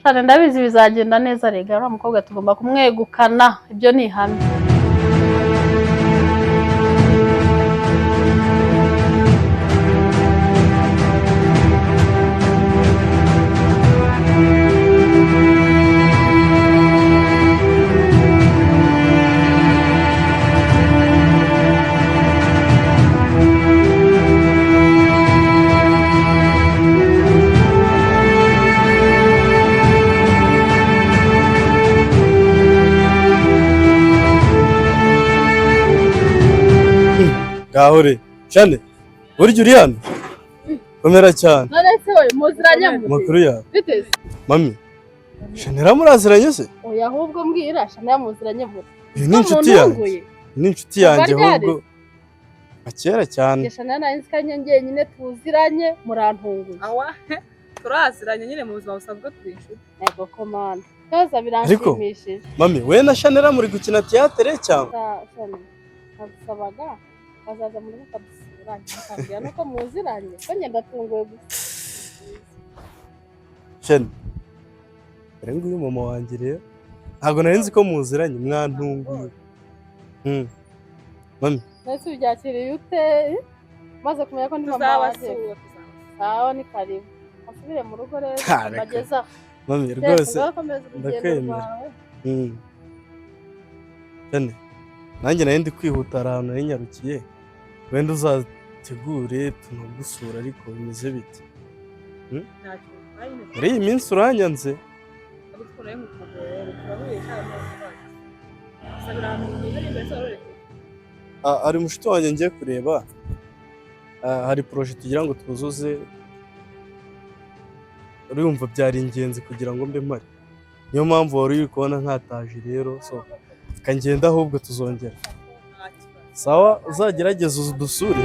Cyane, ndabizi bizagenda neza. Rega uriya mukobwa tugomba kumwegukana, ibyo ni ihame. Ngaho re Shane, burya uri hano? Komera cyane. None se we muziranye mute? Amakuru yawe? Biteze. Mami, Shanera muraziranye se? Oya, ahubwo mbwira, Shanera muziranye mute? Uyu ni inshuti yanjye, ni inshuti yanjye. Kuva ryari? Ahubwo nka kera cyane. Njye Shanera nari nzi ko ari njye njyenyine tuziranye, murantunguye. Awa, turaziranye nyine mu buzima busanzwe, turi inshuti. Yego komanda, kaza biranshimishije. Mami, we na Shanera muri gukina tiyatere cyangwa? Shane, nagusabaga bazaza muri mukadusura, mukambwira nuko muziranye, ko njye ndatunguwe gusa. Shane, dore nguyu mama wanjye rero, ntabwo nari nzi ko muziranye, mwantunguye. Mami. Nese ubyakiriye ute maze kumenya ko ndi mama wanjye? Tuzabasura, tuzabasura. Sawa, ni karibu, asubire mu rugo rero. Ha, reka. Bagezaho. Mami rwose. Ngakomeza urugendo Ndakwemera. rwawe. Shane, nanjye nari ndi kwihuta, hari ahantu nari nyarukiye, wenda uzategure tunagusura, ariko bimeze bite? Ntacyo bitwaye nyine. Muri iyi minsi uranyanze. Ariko twaraye nk'ukugorora, turahuye cyane nta kibazo. Gusa birantunguye, nari mbese waroreka. Ah, hari mushuti wanjye ngiye kureba. Ah, hari projet tugira ngo twuzuze, urumva byari ingenzi kugira ngo mbe mpari, niyo mpamvu wari uri kubona nkataje rero. So kangenda, ahubwo tuzongera. Nta kibazo. Sawa, uzagerageze udusure.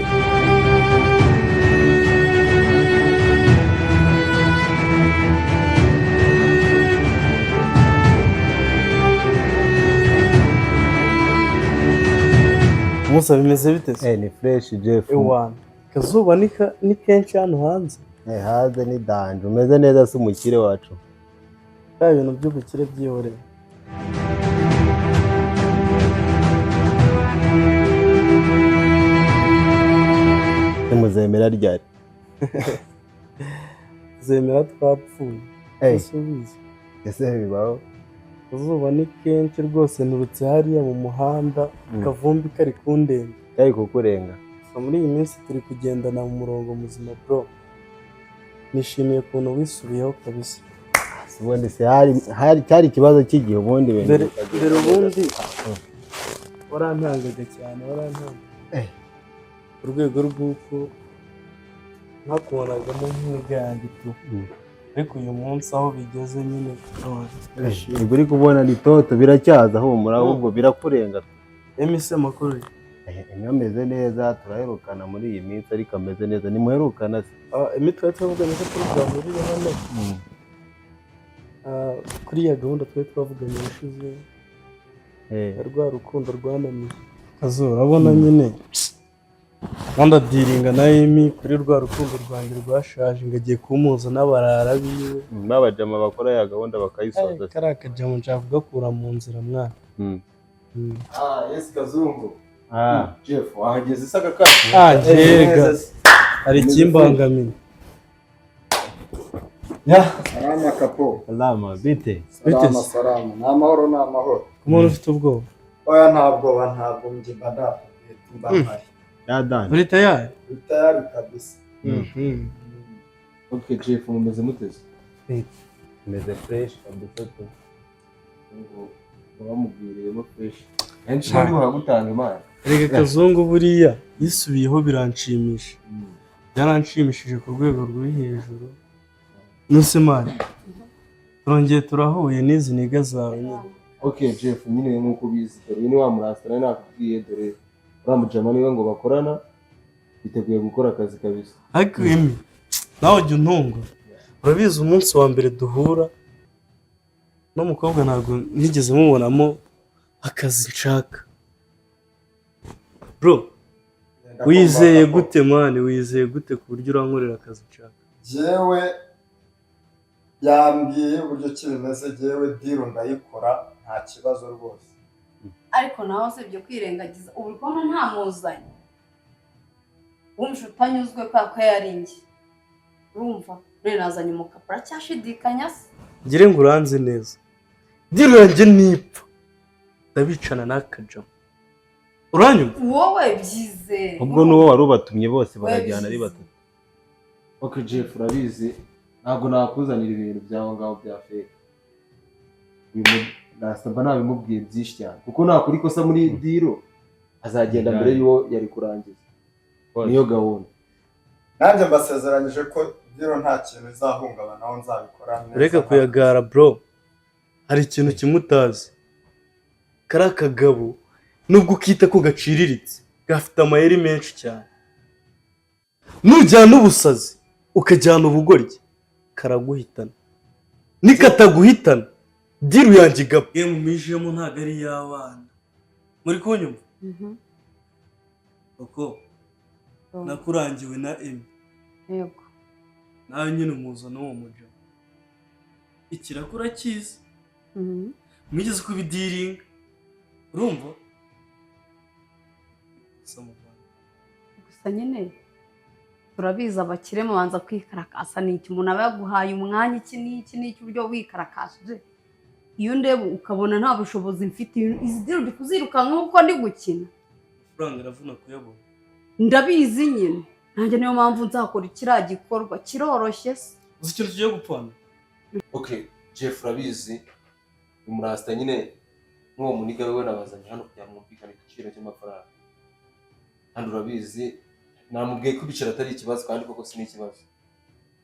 Musa, bimeze bite se? Eh, ni fresh, Jeff. Ewana, akazuba ni kenshi hano hanze. Eh, hanze ni danger. Umeze neza se, umukire wacu? Bya bintu by'ubukire byihoreye. Muzemera ryari? Zemera twapfuye. Eh, Ese ubizi? Ese bibaho? Akazuba ni kenshi rwose, nturutse hariya mu muhanda, akavumbi kari kundenga. Kari kukurenga. Gusa muri iyi minsi turi kugendana mu murongo muzima, bro. Nishimiye ukuntu wisubiyeho kabisa. Ubundi se hari cyari ikibazo cy'igihe, ubundi ibintu Mbere bikagenda mbere neza. Ubundi warantangaga cyane, warantangaga ku rwego rw'uko ntakubonagamo nk'imbwa yanjye tu. Ariko uyu munsi aho bigeze nyine, ndishimye. Ubwo uri kubona ni toto, biracyaza, humura, ahubwo birakurenga. Emi se, amakuru ye? Eh, Emi ameze neza, turaherukana muri iyi minsi, ariko ameze neza. Nimuherukana se? Ah, Emi twari twavuganye ko turi bwahurire hano. Ah, kuri iya gahunda twari twavuganye ubushize, rwa rukundo rwananiye kazuba, urabona nyine ndadiringa na Emi kuri rwa rukundo rwanjye rwashaje, ngo agiye kumuhuza n'abarara biwe. N'abajama bakora ya gahunda bakayisoza. Kariya kajama nshaka kugakura mu nzira, mwana. Ah, yes, Kazungu. Ah, Jeff, wahageze se aka kanya? Ah, njyega hari ikimbangamiye. Ya, salama kapo. Salama, bite? Bite Salama, se? salama. Ni amahoro, ni amahoro. Ku muntu ufite ubwoba. Oya, ntabwo ba ntabwo njye mba ndapfuye, mba mpari. Ya dani. Uri tayari? Uri tayari kabisa. Okay, Jeff, mumeze muteze? Meze fresh kabisa tu. Ngo bamubwiriyemo fresh. Henshi ndi buhagutanga Imana. Erega Kazungu buriya yisubiyeho, biranshimisha, byaranshimishije ku rwego ruri hejuru. Nuse mani, turongeye turahuye n'izi niga zawe nyine. Okay, Jeff, nyine nk'uko ubizi, dore uyu ni wa murasta nari nakubwiye, dore uriya mujama niwe ngo bakorana, biteguye gukora akazi kabisa. Ariko Emi, nawe ujya untungura. Urabizi, umunsi wa mbere duhura n'umukobwa ntabwo nigeze mubonamo akazi nshaka. Bro, wizeye gute mani, wizeye gute ku buryo urankorera akazi nshaka? Jewe Yambwiye uburyo ki bimeze, jyewe deal ndayikora nta kibazo rwose. Ariko nawe usibye kwirengagiza ubu uri kubona ntamuzanye, wumva utanyuzwe kubera ko yari njye, urumva rero nazanye umukapu aracyashidikanya se? Ngire ngo uranze neza, deal yanjye nipfa ndabicana n'akajama, uranyumva? Wowe byizere. Ubwo n'uwo wari ubatumye bose barajyana ari batatu. Okay Jeff, urabizi ntabwo nakuzanira ibintu by'aho ngaho bya fake. Uyu nasaba nabimubwiye byinshi cyane kuko nakora ikosa muri deal azagenda mbere y'uwo yari kurangiza, niyo gahunda. Nanjye mbasezeranyije ko deal nta kintu izahungabanaho, nzabikora neza. Reka kuyagara bro, hari ikintu kimwe utazi, kari akagabo nubwo ukita ko gaciriritse gafite amayeri menshi cyane. Nujyana ubusazi ukajyana ubugoryi karaguhitana, nikataguhitana deal yanjye igapfa. Game mwijemo ntabwo ari iy'abana, muri kunyumva? Uko nakurangiwe na Emmy. Yego. Nawe nyine umuzana uwo muja, ikirakura cyiza mwigeze kubidiringa, urumva? Gusa nyine turabizi abakire mubanza kwikarakasa, ni iki umuntu aba yaguhaye umwanya iki n'iki n'iki, uburyo wikarakashije. Iyo ndeba ukabona nta bushobozi mfite, izi deal ndi kuzirukanka kuko ndi gukina. Amafaranga aravuna kuyabona. Ndabizi nyine, nanjye niyo mpamvu nzakora kiriya gikorwa kiroroshye se. Uzi ikintu tugiye gupfana? Okay Jeff, urabizi umurasta nyine n'uwo muniga we nabazanye hano kugira ngo mwumvikane igiciro cy'amafaranga, kandi urabizi namubwiye ko ibiciro atari ikibazo, kandi koko si n'ikibazo.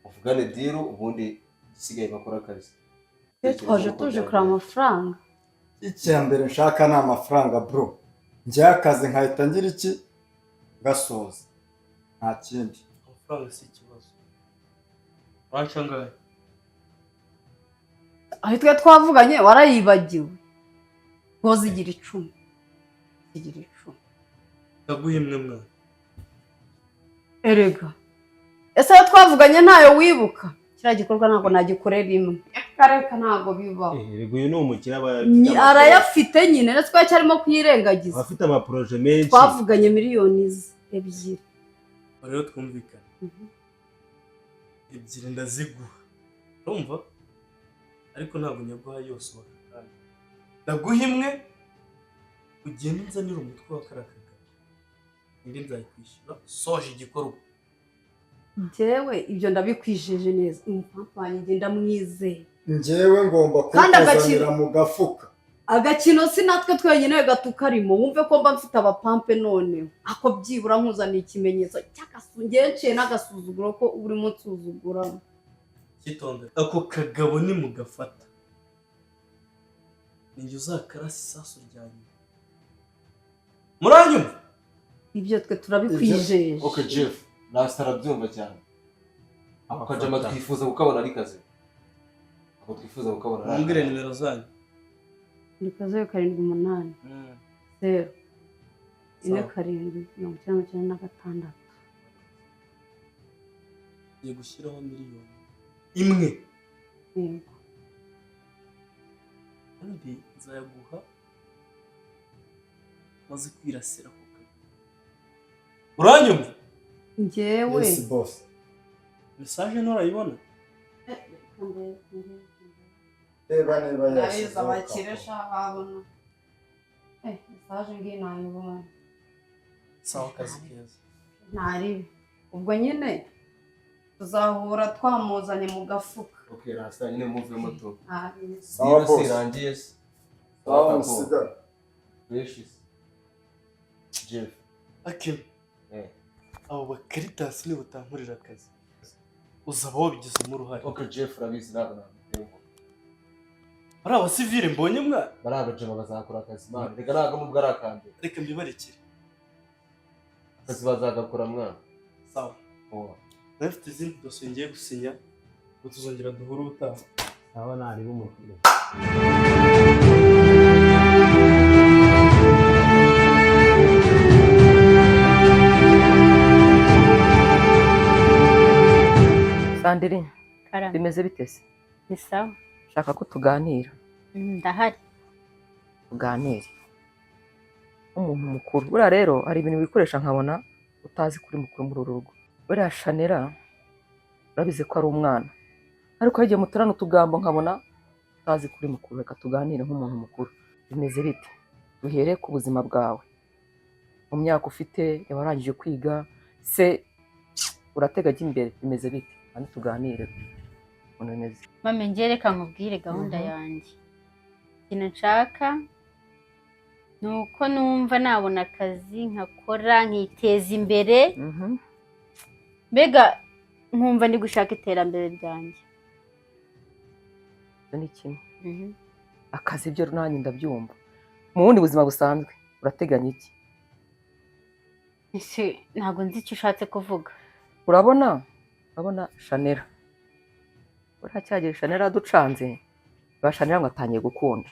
Muvugane deal ubundi igisigaye bakora akazi. Twaje tuje kureba amafaranga. Icya mbere nshaka ni amafaranga bro, njyewe akazi nkahita ngira iki gasoza, nta kindi. Amafaranga si ikibazo, uranca angahe? Aho twe twavuganye warayibagiwe, ngo zigira 10, zigira 10. Ndaguha imwe mwana. Erega ese ayo twavuganye ntayo wibuka? Kiriya gikorwa ntabwo nagikorera imwe, reka ntabwo bibaho. Erega uyu ni umukire aba arayafite nyine, ndetse twari cyarimo kuyirengagiza, afite amaporoje menshi. Twavuganye miliyoni 2. Rero twumvikane, 2 ndaziguha, urumva? Ariko ntabwo nyaguha yose wakakanya, ndaguha imwe ugende unzanire umutwe wa kariya kagabo, indi nzayikwishyura soje igikorwa. Njyewe ibyo ndabikwijeje neza, umupapa wanjye ndamwizeye. Njyewe ngomba kukuzanira mu gafuka. Agakino si natwe twenyine gatukarimo, wumve ko mba mfite abapampe noneho ako byibura nkuzaniye ikimenyetso cy'agasungenciye n'agasuzuguro ko urimo nsuzuguramo. Cyitonde, ako kagabo ni mugafata ninjye uzakarasa isasu rya nyuma, muranyumva? Ibyo twe turabikwijeje. Okay Jeff, Rasta arabyumva cyane. Ako kajama twifuza kukabona ari kazi, ako twifuza kukabona. Mumbwire nimero zanyu. Ni 0 7 8 0 4 7 96. Ngiye gushyiraho miliyoni 1. Yego. Kandi nzayaguha maze kwirasira ku kagabo, uranyumva? Njyewe Yes boss. Message nturayibona? Reba niba yashyizeho. Abakire babona. Message ngiyi nayibonye. Sawa, akazi keza. Ntaribi. Ubwo nyine tuzahura twamuzanye mu gafuka. Okay Rasta nyine muvemo tu. Sawa boss. Irangiye se. Sawa musigara. Fresh. Jeff. Akim. Abo bakaritasi niba utankorera akazi uzaba wabigizemo uruhare. Okay Jeff, urabizi ntabwo nagutenguha. Bari abasivile mbonye mwana, bari abajama bazakora akazi mwana. Reka ntabwo nubwo ari akambere, reka mbibarekere akazi bazagakora mwana. Sawa, nafite izindi dosiye ngiye gusinya, ngo tuzongera duhure ubutaha. Sawa, nariba umukire. Sandrine, bimeze bite se? Ni sawa. Shaka ko tuganira. Ndahari. Tuganire nk'umuntu mukuru. Buriya rero hari ibintu wikoresha nkabona utazi kuri mukuru muri uru rugo. Buriya Shanera urabizi ko ari umwana, ariko hari igihe muterana utugambo nkabona utazi kuri mukuru. Reka tuganire nk'umuntu mukuru. Bimeze bite? Duhere ku buzima bwawe, mu myaka ufite, warangije kwiga se, uratega ajya imbere, bimeze bite? Kandi tuganire ukuntu bimeze. Mame, njye reka nkubwire gahunda yanjye. Ikintu nshaka ni uko numva nabona akazi nkakora nkiteza imbere, mbega nkumva ndi gushaka iterambere ryanjye. Icyo ni kimwe. Akazi ibyo nanjye ndabyumva. Mu bundi buzima busanzwe urateganya iki? Ese ntabwo nzi icyo ushatse kuvuga. Urabona Shanera, buriya cyagihe Shanera aducanze ba Shanera ngo atangiye gukunda.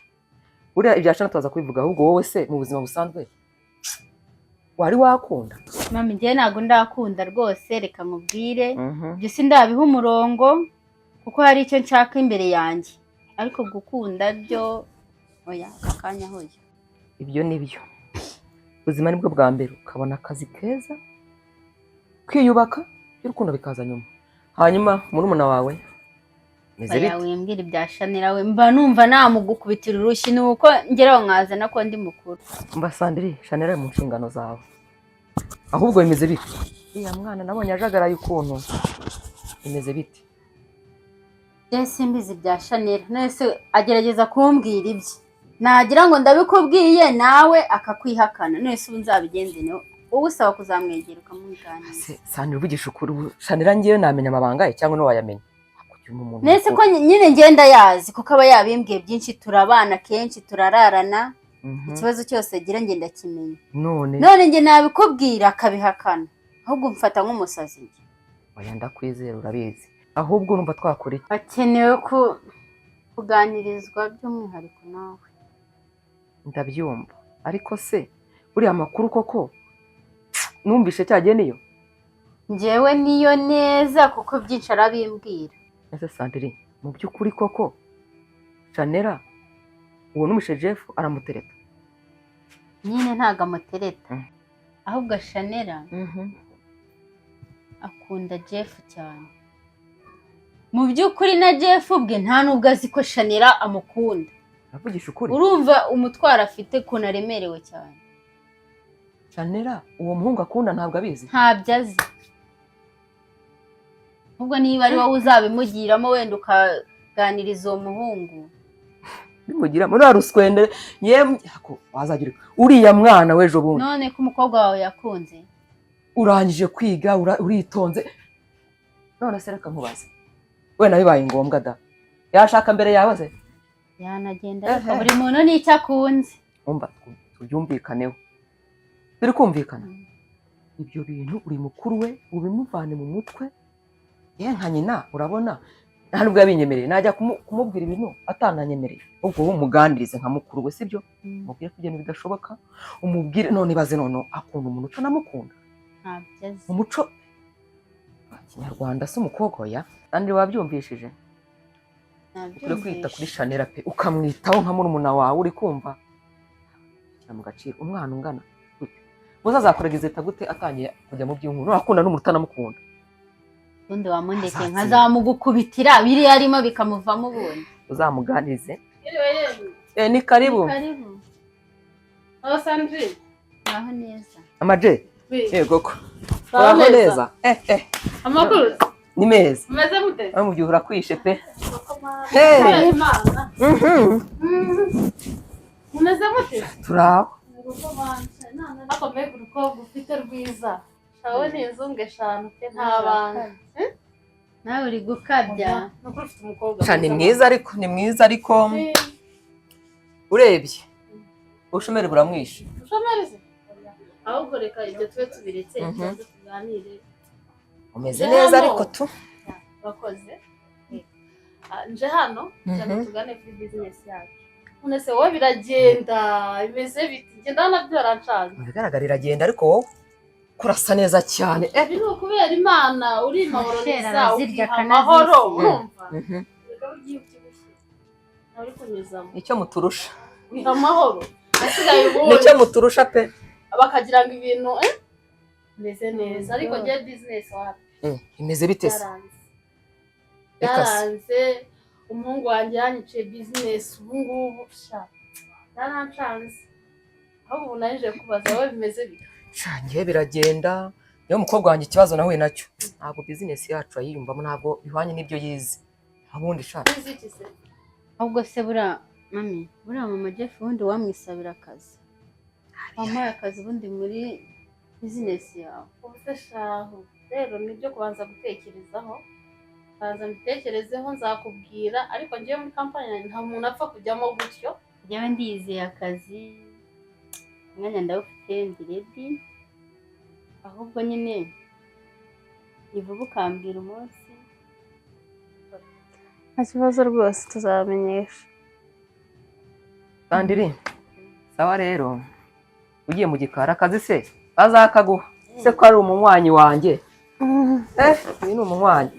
Buriya ibya Shanera tuza kubivuga, ahubwo wowe se mu buzima busanzwe wari wakunda? Mama, njye ntabwo ndakunda rwose, reka nkubwire. Ibyo sindabiha umurongo kuko hari icyo nshaka imbere yanjye, ariko gukunda byo oya, aka kanya hoya. Ibyo ni byo ubuzima nibwo bwa mbere, ukabona akazi keza, kwiyubaka, iby'urukundo bikaza nyuma. Hanyuma murumuna wawe meze Oya, bite? wimbwira ibya Shanera we, mba numva namugukubitira urushyi, ni uko ngeraho nkazana ko ndi mukuru. Mba Sandrine, Shanera ari mu nshingano zawe, ahubwo bimeze bite? Uriya mwana nabonye ajagaraye ukuntu, bimeze bite? Njye simbizi ibya Shanera, none agerageza kumbwira ibye, nagira ngo ndabikubwiye nawe akakwihakana. None se ubu nzabigenze ne? Wowe usaba kuzamwegera ukamuganiriza. Se Sandrine, uvugisha ukuri, ubu Shanera ngewe namenya amabanga ye cyangwa ntiwayamenya? Hakurya umuntu Nese ko mukuru. nyine ngenda yazi kuko aba yabimbwiye byinshi, turabana kenshi, turararana, ikibazo cyose agira ngenda kimenya. None None njye nabikubwira akabihakana, ahubwo mfata nk'umusazi njye. Oya, ndakwizera urabizi. Ahubwo urumva twakora iki? Hakenewe kuganirizwa by'umwihariko nawe. Ndabyumva, ariko se buriya amakuru koko numvishe cyagiye niyo? Njyewe niyo neza kuko byinshi arabimbwira. Ese Sandrine, mu by'ukuri koko Shanera uwo numvishe Jeff aramutereta? Nyine ntabwo amutereta, ahubwo Shanera akunda Jeff cyane. Mu by'ukuri na Jeff ubwe nta nubwo azi ko Shanera amukunda. Aravugisha ukuri. Urumva umutwaro afite ukuntu aremerewe cyane. Shanera uwo muhungu akunda ntabwo abizi? Ntabyo azi. Ahubwo niba ari wowe uzabimugiramo wenda ukaganiriza uwo muhungu. Bimugira muri wa ruswende yemwe, ako wazagira uriya mwana w'ejo bundi. None ko umukobwa wawe yakunze. Urangije kwiga, uritonze. None se reka nkubaze, wenda bibaye ngombwa da yashaka mbere yawe se? Yanagenda, ariko buri muntu n'icyo akunze. Umva, tubyumvikaneho, turi kumvikana. Ibyo bintu uri mukuru we ubimuvane mu mutwe. Ye nka nyina urabona nta nubwo yabinyemereye, najya kumubwira ibintu atananyemereye. Ubwo wowe umuganirize nka mukuru we, sibyo? Umubwire ko ibintu bidashoboka, umubwire. None ibaze, none akunda umuntu utanamukunda. Ntabyo azi. Mu muco kinyarwanda se umukobwa oya. Kandi wabyumvishije, uri kwita kuri Shanera pe, ukamwitaho nka murumuna wawe, uri kumva? Shyira mu gaciro, umwana ungana gutyo muzazakora gizeta gute atangiye kujya mu by'inkuru akunda n'umuntu utanamukunda? Ubundi wamundekeye Azatsinda. nkazamugukubitira biriya arimo bikamuvamo ubundi. Uzamuganirize. Yewe yewe. Ni karibu. Karibu. Aho Sandrine. Naho neza. Amaje. Oui. Yego ko. Uraho Uraho neza. Amakuru. Ni meza. Umeze gute? Aho mu gihe urakwishe pe. Hey. Imana. Umeze gute? Turaho. Ariko mbega urukobwa ufite rwiza. Shawe ni inzungu eshanu pe, nta bantu. Nawe uri gukabya. Nukuri ufite umukobwa. Sha ni mwiza ariko, ni mwiza ariko urebye ubushomeri buramwishe. Ushomeri se? Ahubwo reka ibyo tube tubiretse, tuze tuganire. Umeze neza ariko tu. Bakoze. Nje hano kugira ngo tugane kuri business yacu. None se wowe biragenda bimeze biti? Ngenda nabyo byarancanze. Mu bigaragara iragenda, ariko wowe kurasa neza cyane. Ibi ni ukubera Imana, uri Kera mahoroniza arazirya ukiha amahoro, akanazisiga. urumva? Burya iyo ubyibushye ntawe uri kunyuzamo. Nicyo muturusha. Wiha amahoro asigaye ubundi. Nicyo muturusha pe. Bakagira ngo ibintu bimeze neza, ariko njye bizinesi wapi. Imeze bite se? Byaranze. Reka se. Byaranze, umuhungu wanjye yanyiciye bizinesi. Ubu ngubu sha yarancanze, ahubwo ubu narije kubaza wowe, bimeze bite? Sha, njyewe biragenda. Niyo mukobwa wanjye ikibazo nahuye nacyo, ntabwo bizinesi yacu ayiyumvamo, ntabwo bihwanye n'ibyo yize ubundi sha. Wize iki se? Ahubwo se buriya mami, buriya mama Jeff ubundi wamwisabira akazi, wamuhaye akazi ubundi muri bizinesi yawe? Ubu se shahu, rero nibyo kubanza gutekerezaho, banza mbitekerezeho nzakubwira, ariko njyewe muri kampani yanjye nta muntu apfa kujyamo gutyo. Njyewe ndiyizeye akazi, umwanya ndawufite, ndi ready. Ahubwo nyine ni vuba, ukambwira umunsi. Nta kibazo rwose, tuzabamenyesha. Sandiri, sawa rero, ugiye mu gikari, akazi se bazakaguha se ko ari umunywanyi wanjye? Uyu ni umunywanyi.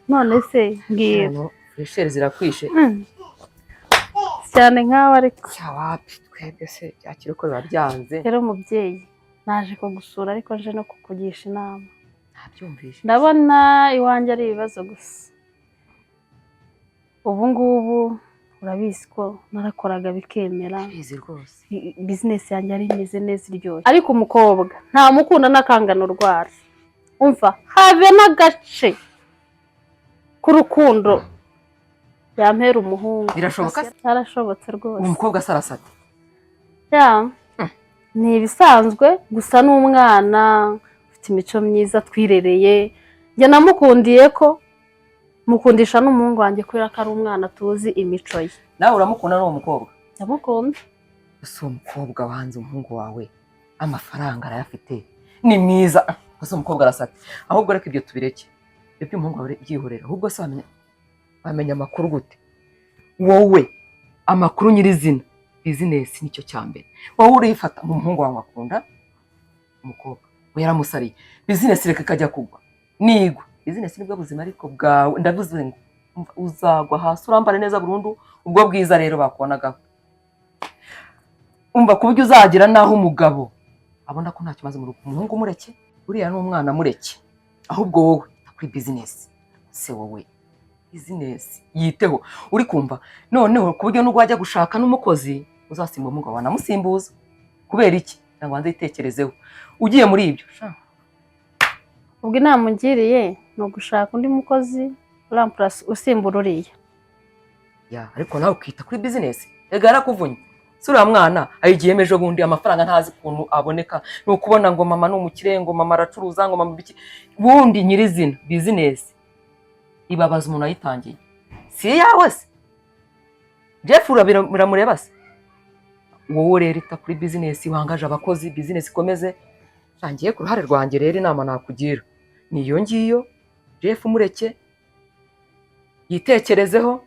None se mbwira. Hano fraîcheur zirakwishe. Cyane nkawe ariko. Cya wapi, twebwe se byakira uko biba byanze. Rero mubyeyi, naje kugusura ariko nje no kukugisha inama. Ntabyumvishe. Ndabona iwanjye ari ibibazo gusa. Ubu ngubu urabizi ko narakoraga bikemera. Ndabizi rwose. Bizinesi yanjye yari imeze neza, iryoshye, ariko umukobwa ntamukunda n'akangana urwara. Umva, habe n'agace k'urukundo yampera umuhungu. Birashoboka se? Byarashobotse rwose. Uwo mukobwa asarasate? Ya, ni ibisanzwe gusa, n'umwana ufite imico myiza twirereye. Njye namukundiye ko mukundisha n'umuhungu wanjye, kubera ko ari umwana tuzi imico ye. Nawe uramukunda n'uwo mukobwa? Ndamukunda. Gusa uwo mukobwa wanze umuhungu wawe, amafaranga arayafite, ni mwiza, gusa umukobwa arasate. Ahubwo reka ibyo tubireke, ibyo by'umuhungu wawe byihorera. Ahubwo se wamenya amakuru gute wowe? Amakuru nyirizina, bizinesi nicyo cya mbere. Wowe urifata mu muhungu wawe akunda umukobwa we, yaramusariye. Bizinesi reka ikajya kugwa, nigwa bizinesi nibwo buzima ariko bwawe. Ndavuze ngo umva, uzagwa hasi urambare neza burundu. Ubwo bwiza rero bakubonagaho, umva, ku buryo uzagira n'aho umugabo abona ko ntacyo umaze mu rugo. Umuhungu umureke, uriya ni umwana, mureke. Ahubwo wowe ita kuri bizinesi se, wowe bizinesi yiteho, uri kumva? Noneho ku buryo nubwo wajya gushaka n'umukozi uzasimba umugabo, wanamusimbuza. Kubera iki? Kugira ngo wanze yitekerezeho ugiye muri ibyo sha. Ubwo inama ungiriye ni ugushaka undi mukozi urampurasi usimbura uriya? Ya, ariko nawe ukita kuri bizinesi. Ega yarakuvunye si uriya mwana ayigiyemo ejo bundi, amafaranga ntazi ukuntu aboneka. Ni ukubona ngo mama ni umukire, ngo mama aracuruza, ngo mama biki. Bundi nyirizina bizinesi ibabaza umuntu wayitangiye, si iyawe se? Jeff biramureba se? Wowe rero ita kuri bizinesi, wangaje abakozi, bizinesi ikomeze. Ngiye ku ruhare rwanjye rero, inama nakugira ni iyo ngiyo. Jeff umureke yitekerezeho.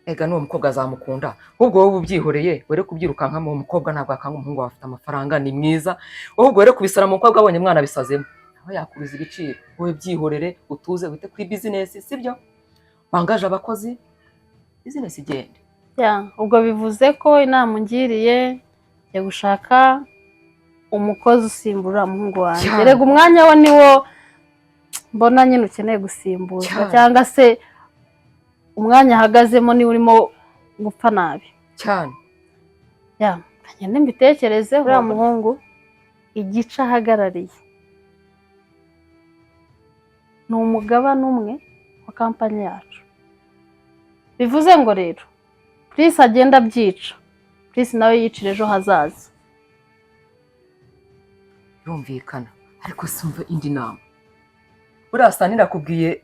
Ega n'uwo mukobwa azamukunda. Ahubwo wowe ubyihoreye, were kubyirukankamo. Uwo mukobwa ntabwo akanga umuhungu wawe, afite amafaranga, ni mwiza. Ahubwo were kubisara, umukobwa abonye mwana abisazemo aho yakuruza ibiciro. Wowe byihorere, utuze, wite kuri bizinesi, sibyo? Wangaje abakozi, bizinesi igende. Ya, ubwo bivuze ko inama ungiriye yo gushaka umukozi usimbura umuhungu wanjye. Cyane. Erega umwanya we niwo mbona nyine ukeneye gusimbuzwa. Cyane. Cyangwa se umwanya ahagazemo niwe urimo gupfa nabi. Cyane. Ya, ngende mbitekerezeho. Uriya muhungu igice ahagarariye ni umugabane umwe wa kampani yacu. Bivuze ngo rero Prince agenda abyica, Prince nawe yicira ejo hazaza. Birumvikana, ariko simva indi nama. Buriya Sanira akubwiye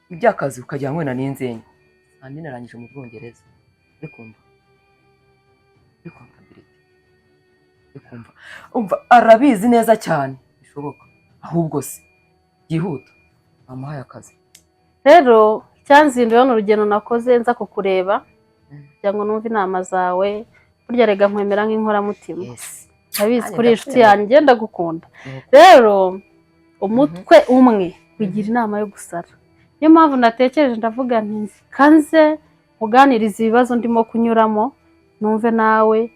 iby'akazi ukagira ngo wenda n'inzenya. Sanira arangije mu Bwongereza, uri kumva, uri comptabilité, uri kumva? Umva, arabizi neza cyane, bishoboka. Ahubwo se byihuta bamuhaye akazi. Rero icyanzinduye ni urugendo nakoze nza kukureba kugira ngo numve inama zawe. Burya rega nkwemera nk'inkoramutima. Yes. Ndabizi Nanjye kuri inshuti ndakwemera. yanjye, ndagukunda. Rero umutwe umwe wigira inama yo gusara. Niyo mpamvu natekereje, ndavuga nti kanze uganiriza ibibazo ndimo kunyuramo, numve nawe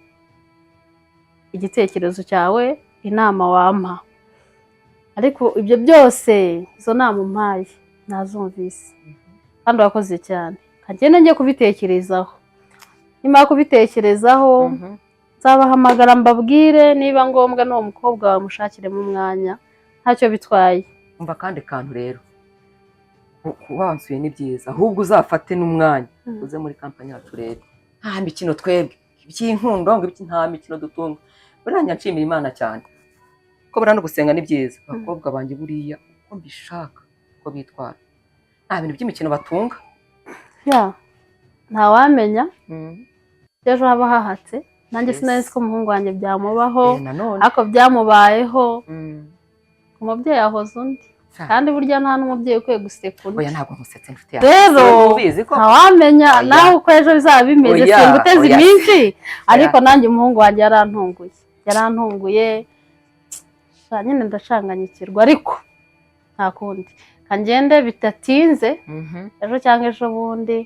igitekerezo cyawe, inama wampa. Ariko ibyo byose, izo nama umpaye nazumvise kandi wakoze cyane. Kagenda njye kubitekerezaho, nimara kubitekerezaho nzabahamagara mbabwire, niba ngombwa n'uwo mukobwa wamushakiremo umwanya, ntacyo bitwaye. Umva, akandi kantu rero, wansuye ni byiza, ahubwo uzafate n'umwanya uze muri kampani yacu urebe. Nta mikino twebwe, iby'inkundo ngo ibiki, nta mikino dutunga. Buriya njya nshimira Imana cyane ko buriya no gusenga ni byiza. Abakobwa banjye buriya uko mbishaka uko bitwara, nta bintu by'imikino batunga. Ya, ntawamenya ejo haba hahatse. Nanjye sinari nzi ko umuhungu wanjye byamubaho. Nanone. Ariko byamubayeho. Umubyeyi ahoza undi, kandi burya nta n'umubyeyi ukwiye guseka undi. Oya, ntabwo nkusetse, inshuti yanjye. Rero Ubizi ko ntawamenya Oya. nawe uko ejo bizaba bimeze. Oya, Singuteze oya. iminsi, ariko nanjye umuhungu wanjye yarantunguye, yarantunguye. Sha, nyine ndacanganyikirwa, ariko nta kundi, kangende bidatinze, ejo cyangwa ejo bundi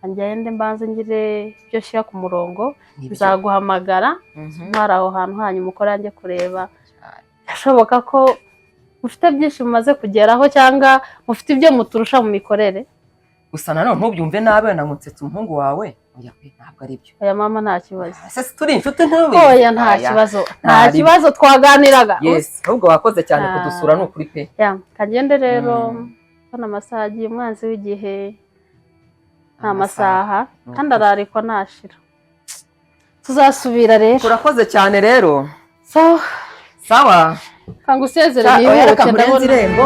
kangende mbanze ngire ibyo nshyira ku murongo. Nibyo. Nzaguhamagara ntwari aho hantu hanyu mukora, njye kureba. Birashoboka ko mufite byinshi mumaze kugeraho cyangwa mufite ibyo muturusha mu mikorere. Gusa nanone ntubyumve nabi wenda ngo nsetse umuhungu wawe. Oya pe, ntabwo ari byo. Oya mama, nta kibazo. Ese turi inshuti, ntubizi? Oya, nta Oya, kibazo, nta ntari byo. kibazo, twaganiraga. Yes, ahubwo wakoze cyane Ah. kudusura, ni ukuri pe. Ya, kagende rero, hano amasaha agiye. Umwanzi w'igihe nta masaha, Ni kandi ukuri. ararikwa ntashira. Tuzasubira rero. Turakoze cyane rero. Sawa. Sawa. Kanga usezere. Oya, reka Nihute. nkurenze Ndabona irembo.